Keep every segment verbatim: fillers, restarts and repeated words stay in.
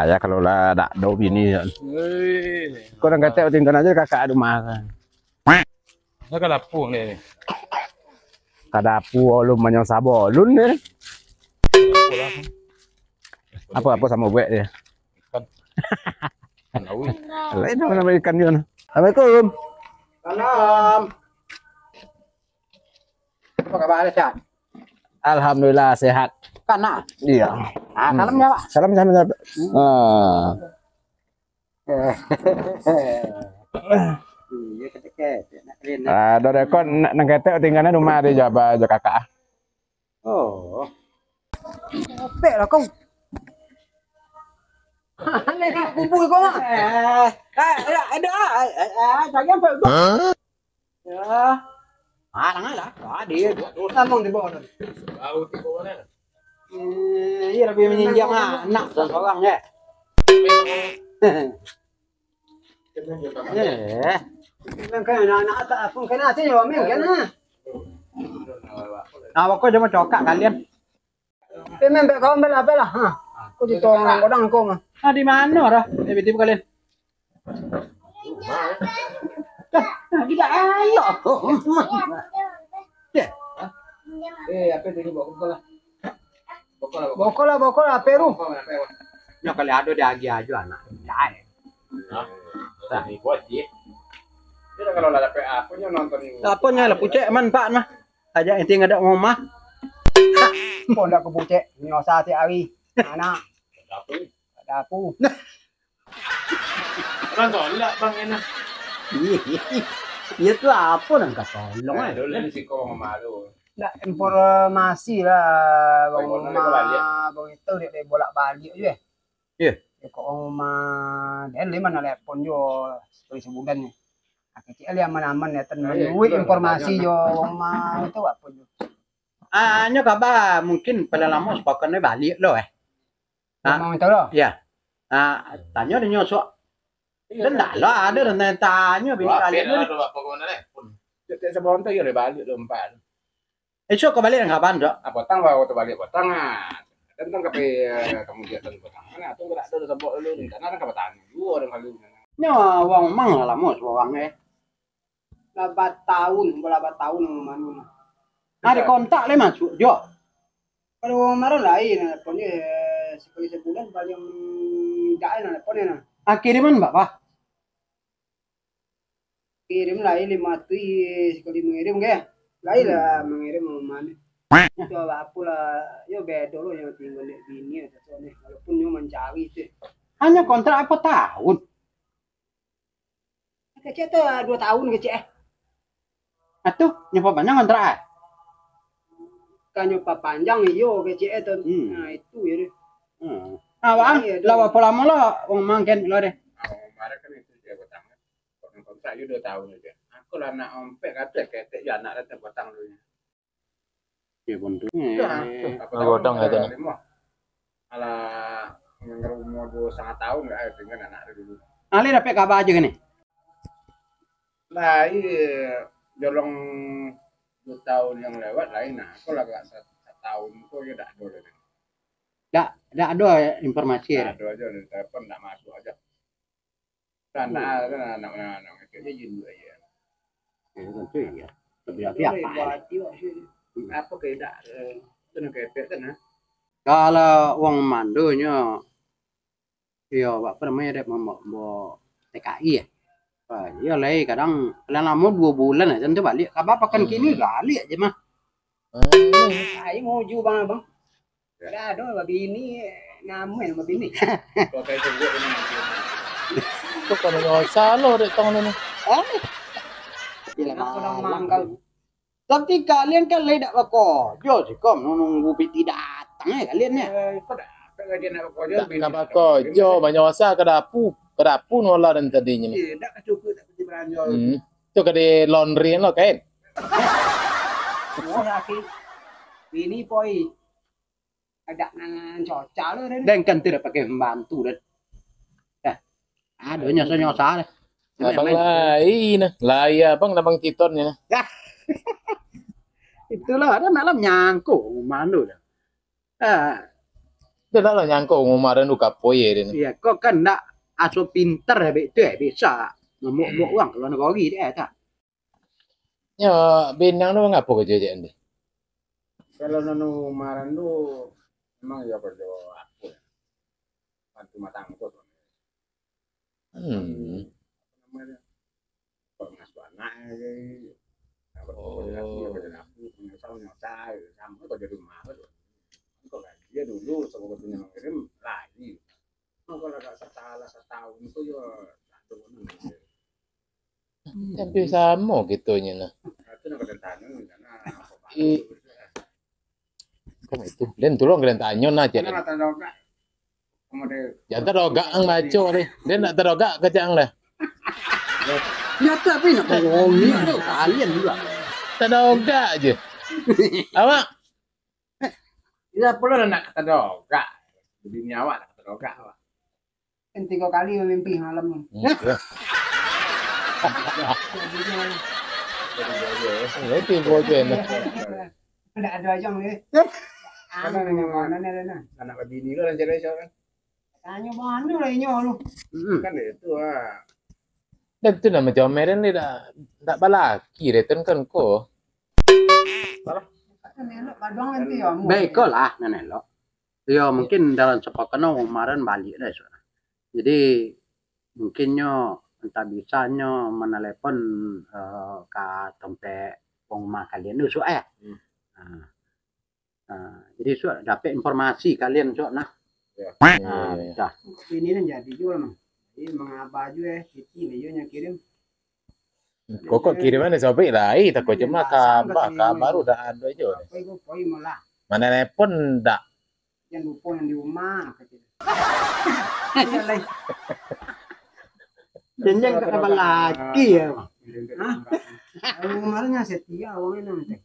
Ya, kalau lah dak ado bini, ya. Hei. Kau nan katek tinggal aja kakak rumah. Dah ka dapur ni. Ka dapur, lu manyosah bolun ni. Apa-apa samo buek dia. Ikan. Ikan laut. Lain nama-nama ikan dia. Assalamualaikum. Salam. Apa kabar, sehat? Alhamdulillah, sehat. Kana? Iya. Ah, salam ya, Pak. Salam, salam, salam. Ah. Iya, ketek-ketek, nak kalian, nak. Ah, dah rekod, nak, nak ketek tinggalnya rumah dia, jaba aja kakak. Oh. Opek lah kau. Aneh nak kubur kau, Mak. Eh, eh, eh, eh, eh, eh, eh, jangan, Pak. Ya. Ah, tangan lah. Ah, dia dua dosa mong di bawah tu. Bau di bawah mana? Eh, iya, lebih menyinjam anak seorang, ya. Eh. Memang kan anak-anak tak pun kena sih, ya, memang kena. Nah, pokok cuma cokak kalian. Tapi main bek kawan bela, bela. Ha. Kau di tong godang kau mah. Ah, di mana dah? Eh, tiba kalian. Dah, dah, gila, ayo. Oh, oh, oh. Deh. Eh, apa tadi bawa kau lah? Bokol lah, bokol. Bokol lah, bokol lah, Peru. Bokol lah, Peru. Nyo kali ado di agi ajo anak. Dah. Nah, ini buat sih. Dia kalau lah dapet apa nyo nonton ini. Apa nyo lah pucek man pak mah. Aja inti ngadak ngomah. Pun dak kepucek, nyosa tiap hari. Anak. Ada apa ni? Ada apa? Orang tolak bang enak. Iya tu apa nang ka tolong, eh? Dulu ni siko ngomah tu. Dak informasi lah, bang Uma, bang itu dia bolak balik je. Iya. Kok Uma, dia lima nak telepon jo sekali sebulan ni. Kecil dia aman-aman ya, ten menuhi informasi jo Uma itu apa tu? Ah, nyo kaba mungkin paling lamo sepakan ni balik lo, eh. Ah, Uma minta lo? Iya. Ah, tanyo dia nyosok. Dan dah lah ada dan tanyo bini kalian ni. Apa kau nak telepon? Tiap-tiap sebelum tu dia balik tu empat. Esok kau balik dengan kapan, Dok? Ah, petang baru tu balik petang ah. Tentang kape kamu dia tentang petang. Mana tu gerak tu sebab dulu ni. Karena kan kape tanya dulu orang kali ni. Nyo, wang mang lah lamo seorang eh. Lah batahun, lah batahun manu. Ada kontak le masuk jo. Kalau kemarin lain, telepon dia sekali sebulan paling tidak lah telepon dia nah. Ah, kiriman, Pak, Pak? Kirim lain lima ratus sekali mengirim ke? Lain lah mengirim mana. Itu apa lah, yo bedo lo yang tinggal di bini atau ni. Walaupun dia mencari tu. Hanya kontrak apa tahun? Kecek tu dua tahun kecek eh. Atuh, nyo panjang kontrak ah? Kanyo papanjang iyo kecek eh tu. Hmm. Nah, itu ya deh. Hmm. Nah, Bang, iya, lah berapa lama lah Bang mangken lo deh? Kemarin kan itu dia bertangga. Kontrak juga dua tahun aja. Aku lah nak ompek kata ketek ya anak datang petang dulu. Iya pun tu. Iya, eh, apa tahu godang aja nih. Alah, yang umur dua setengah tahun lah, dengan anak dia dulu. Ali dapet kabar aja kan ni? Lah, iya, jolong dua tahun yang lewat lain nah. Aku lah agak sa-, setahun tu aja dah ada lah. Dah, dah ada informasi. Dah ada aja, dari telepon dah masuk aja. Kan, hmm. Nah, kan anak, anak, anak kecil je jin dua aja. Ya, tentu iya. Tapi, tapi apa? Apa kehendak, eh, tu nak kepek kan, ha? Kalau wong mandonyo, iyo, apa namanya, dek mambo-, mambo T K I ya. Wah, iyo lai, kadang paling lamo dua bulan aja tu balik. Kabar pakan kini balik aja mah. Ai, muju bang, abang. Dah ado babini, namo nan babini? Kau kayak tunggu ini. Kau kalau nggak usah lo dek tong ni. Eh? Bila malam kau. Tapi kalian kan lai dak bakojo sih, kom nunggu piti datang eh kalian ya. Eh, kau dah apa lagi nak bakojo? Dak ka bakojo, banyak usaha ka dapu, ka dapu nola dan tadinyo. Iya, dak cukup tak piti beranjau. Hmm. Tu ka di laundry lo kain. Oh, laki. Bini poi. Agak nan cocok lo dan. Dan kan tidak pakai pembantu dan. Dah. Ada nyosa-nyosa dah. Abang lai nah, lai abang abang Titon ya. Itulah ada malam nyangko mandu dah. Ah. Dah lah nyangko Umaran tu kapoi dia ni. Iya, kau kan ndak aso pintar habis tu, eh, bisa mambuak-buak urang ka lua nagari dek, eh, tak? Nyo, Benang tu ngapo kerjo cak ni? Kalau nan Umaran tu memang iyo kerjo apo yo? Bantu rumah tanggo tu. Hmm. Apo namo tu? Kalau ngasuah anak, eh, kalau Oh. Kalau nyosah, nyosah, samo kau jadi rumah tu. Kau gaji dulu, sama kau punya mangirim, lagi. Kau kalau agak setahun, setahun tu yo, tak ada pun. Hampir samo kitonyo nah. Nah, itu nak kena tanya, karena apa I- Kan itu. Den tolong kalian tanyo nah, cek. Karena tak ada orang. Sama dia. Jangan tadogak ang baco deh. Den nak tadogak kecek ang dah. Nyata apa nak bohong ni? Kalian juga. Tadogak je. Awak. Iya, apa lo nak tadogak? Jadi ni awak nak tadogak, awak. Kan tigo kali mamimpi malam ni. Hmm, iya. Jadi, Jadi, Ya, tigo je nah. Ndak ado ajang ni. Anu, anu, anu, anu. Anak babini lo nan cewek siapa kan? Tanyo mano lah inyo lu. Mm-mm. Kan itu ah. Dan tu nah macam Meren ni dah, dah balaki deh, ten kan ko. Kan elok paduang nanti yo. Baik ko lah, nan elok. Yo, mungkin dalam sapakano Umaran baliak dah esok. Jadi, mungkin nyo antah bisa nyo manalepon, eh, ka tompek panguma kalian tu, suak, eh. Hmm. Ah. Ah, jadi, suak dapek informasi kalian, suak, nah. Ya. Ah, ya, ya, ya. Bisa. Ini kan jadi juo, Mang. Jadi, mangaba juo, eh, Siti, Leo nyo kirim. Kok, kok kiriman sobek lai, tako cuma kaba, kaba baru dah ado jo. Poi, poi, poi malah. Manalepon ndak? Jan lupo nan di rumah, kato. Iyo, lai. Janjang tak dapat laki yo. Hah? Kalau kemarin yang setia, uangnya nang teh.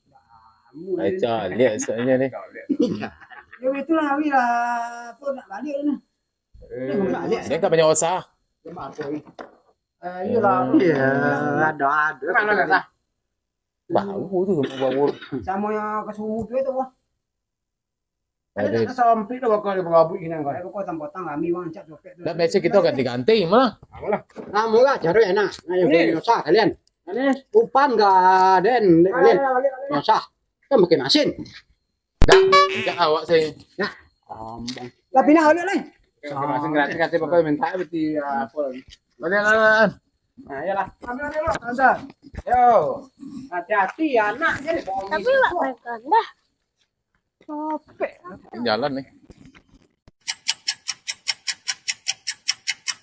Ayo, caliak esoknyo ni. Yo, itulah, Awi lah. Apa nak balik ni? Eh, dia kan banyak usaha. Dia apa ni? Eh, iyolah. Iya, ada, ada. Mana dah sah? Bau tu, bau. Sama yang ke sumur tu, itu, wah. Ada. Ada tak kesampik tu, bakal dia berabuk ini, kan? Ada kau potong-potong, kami, wang, cak copet tu. Dah, biasa kita ganti-ganti, malah. Apalah. Lamo lah, cari enak. Ayo, ini. Nyosah kalian. Ini. Upan gak, den, kalian. Balik, balik, balik. Nyosah. Kan pakai masin. Dah, injak awak saya. Nah. Sombong. Lah, pindah balik, lai. Oke, oke, masih gratis, kasih bapak minta, beti, ah, apa lagi? Balik, balik, balik. Nah, iyalah. Ambil, ambil, ambil. Yo. Hati-hati, anak, jadi bohong. Tapi, gitu. Wak, pegang dah. Capek. Ini jalan nih.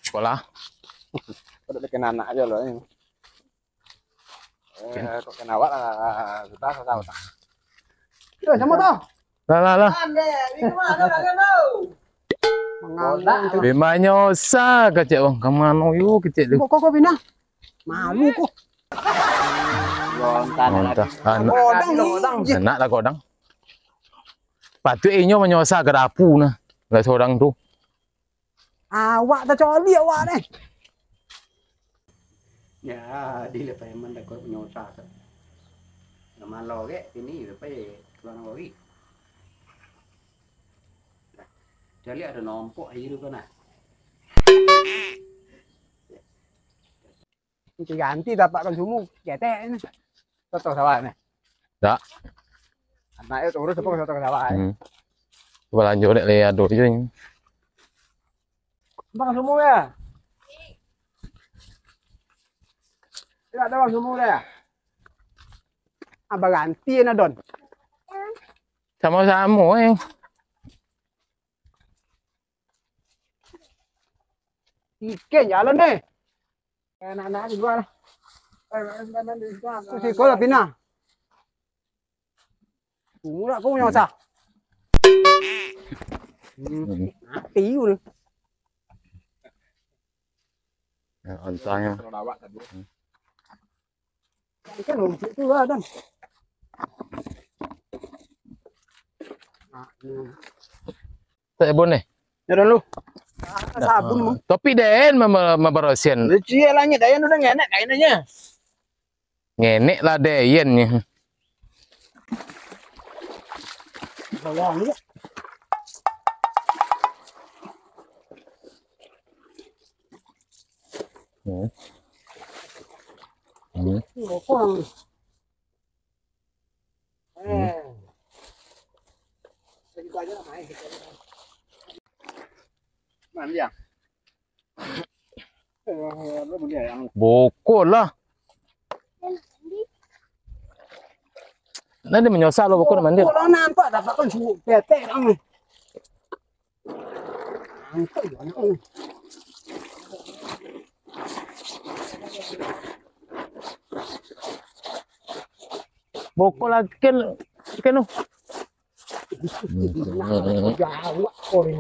Sekolah. Kau udah bikin anak aja loh ini. Eh, kok kena awak lah, sudah, sudah, sudah. Yo, sama tau. Lah, lah, lah. Ande, di rumah ada kalian tau. Mengangguk. Memangnya usah kecek bang, kemana yo kecek tu? Kok, kok, kok pindah? Malu kok. Lontar. Lontar. Anak. Kodang ni. Enak lah kodang. Patut inyo manyosa ka dapu nah. Lah seorang tu. Awak tacoli awak deh. Ya, di lepai man dakot punyo usaha tu. Namalo ke kini lepai tuan wari. Caliak ado nompok aia tu kan, nah. Ganti-ganti tapak kan sumu, ketek ni. Soto sawah ni. Dak. Anak itu urus apa soto sawah ni? Hmm. Balanjo dek le ado je ni. Bang sumu ya? Tidak ada bang sumu ya? Abah ganti na Don. Samo-samo eh. Ikan jalan deh. Anak-anak di luar. Tu siko lah pindah. Murah kau punya masa. Hmm. Mati you ni. Ya, ontangnya. Ikan lucu tu lah, Dan. Nah, ni. Tak sabun ni? Ya, Dan, lu. Ah, sabun, Mang. Tapi den mama-, mabarasian. Lu cia langit, Dayan udah ngenek kain aja. Ngenek lah, Dayan ni. Bawang juga. Hmm. Hmm. Bokok lah. Nanti menyusah lo bokok mandi. Kalau nampak dapat kan suruh petek kan. Bokok lagi kan, kan tu. Jawab kau ni.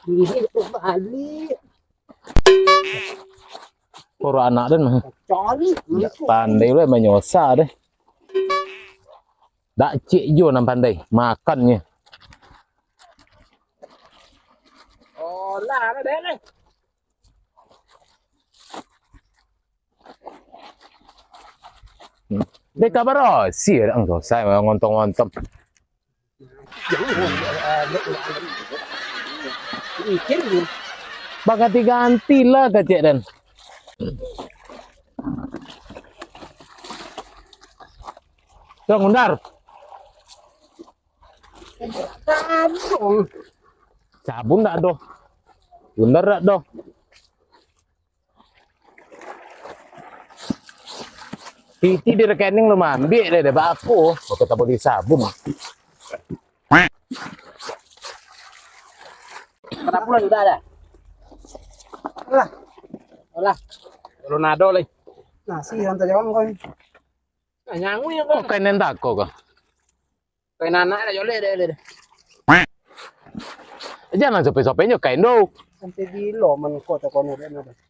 Ini tu balik. Koro anak den mah. Cari. Ndak pandai lo, menyusah deh. Dak cik jo nan pandai makannyo. Olah, ada deh. Dek kabar sih, ang susah ngontong-ngontong. Baganti-ganti lah kecek den. Tuang Gundar. Sabun dak doh. Gundar dak doh. Piti di rekening lu maambiak deh, deh, baapo? Kok kita beli sabun? Kenapa lu udah ada? Lah. Lah. Lu nado leh. Nasi yang tajawang kau ni. Nah, nyangu ya kau. Oh, kain nan tako kau. Kain anak dah jolek deh, deh. Jangan sopek-sopek nyo kain tu. Sampai gilo mangko takono deh, deh.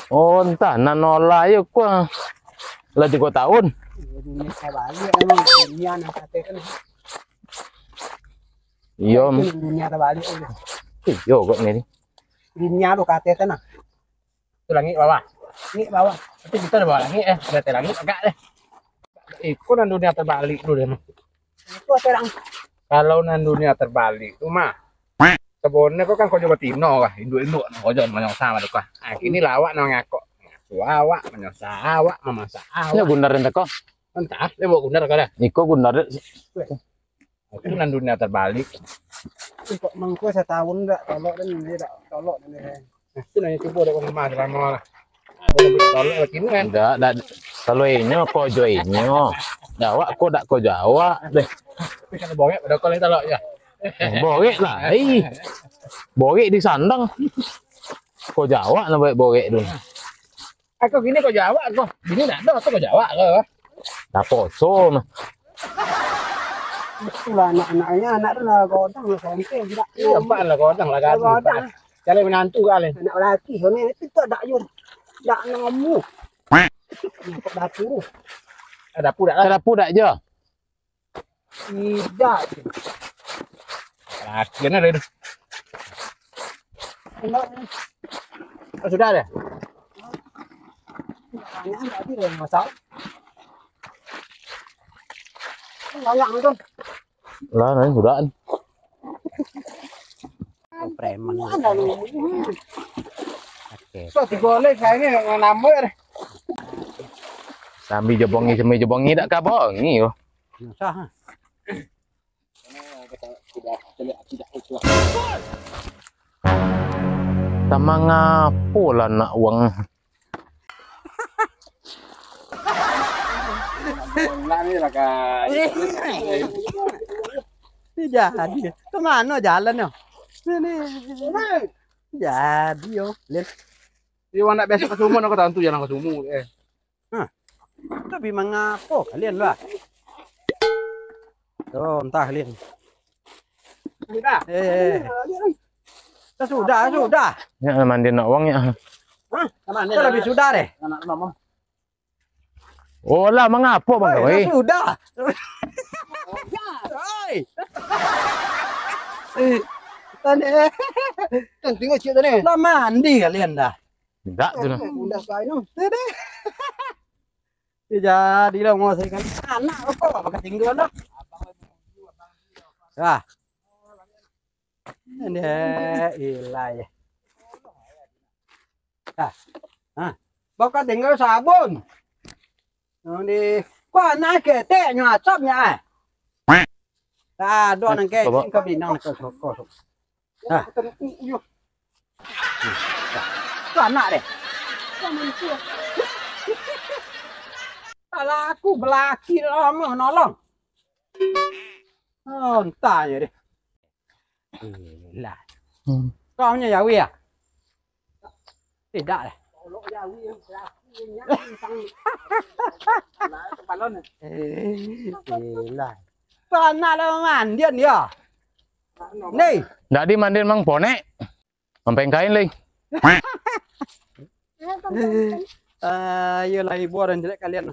Oh, entah, nan olah yo kua. Lah tigo tahun. Dunia tabalik emang, dunia nan kate kan. Iyo. Itu dunia tabalik tu. Iyo, kok ni. Dunia tu kate kan, nah. Tu langik bawah. Langik bawah. Tapi kita di bawah langik, eh. Di ateh langik agak deh. Iko nan dunia terbalik tu deh, mah. Itu apa orang? Kalau nan dunia terbalik tu, mah, sabonanyo ko kan kojo batino kah, induak-induak, kojo manyosah mah tu kah. Ah, kini lah awak nan mangakok. Mangasuah awak, manyosah awak, mamasak awak. Ini gundar yang teko. Entah, dia bawa gundar kah dah? Iko gundar dek. Itu nan dunia terbalik. Kok mangko satahun dak tolok dan dia dak tolok dan dia. Nah, itu nanya cubo dek rumah selama lah. Kalau dak tolok lagi ni kan. Ndak, dak. Kalau inyo, kojo inyo. Dak awak ko dak kojo awak deh. Tapi kalau borek pada kau ni tolok ya. Eh, borek lah. Ih. Borek di sandang. Kojo awak nak buat borek tu. Ako gini kojo awak ko. Gini nak ado tu kojo awak ko. Dah poso mah. Itulah anak-anaknya, anak tu lah godang lah, sampai tidak. Iyo, pak lah godang lah, godang. Godang. Cari menantu kali. Anak laki ko ni, itu tak dak yo. Dak nemu. Nampak dapur. Ada dapur dak lah? Ada dapur dak je? Tidak. Laki ni ada tu. Enggak. Oh, sudah ada? Banyak tadi lah masak. Banyak tu. Lah, nanti sudah kan. Oh, preman. Ada lu. Oke. So, digolek kayaknya nambah deh. Sambil jebongi, sambil jebongi, dak kabongi yo. Susah, ha? Tamang apo lah nak uang? Lah ni lah, Kak. Ini jadi. Ke mano jalan nyo? Sini. Jadi yo, Lin. Iyo, wak nak besok ka sumur, nak tantu jalan ka sumur, eh. Hah. Tapi mangapo kalian lah? Oh, entah kalian. Sudah. Eh, eh. Dah sudah, sudah. Ya, mandi nak uang ya. Hah? Sama ni. Dah lah. Lebih sudah deh. Anak mama. Oh lah, mangapo bang? Eh, oi. Dah sudah. Oi. Eh, tadi. Kan tengok cik tadi. Lah mandi kalian dah. Ndak tu nah. Udah kain tu. Dia jadi lah mau saya kan. Anak apa? Pakai tinggal dah. Dah. Ndak, ilah ya. Hah. Hah. Baka tinggal sabun. Nang di, kok anak ketek nyo asapnyo, eh. Tado nang ketek kau bini nang kau sokok. Hah. Kau anak deh. Kalau aku belaki lamo nolong. Oh, entah je deh. Ilah. Hmm. Kau nyo Yawi ah? Tidak lah. Eh, ilah. Panak lah mandian dia. Ni. Ndak di mandian mang ponek. Mampeng kain lai. Ayolah, ibu orang jelek kalian.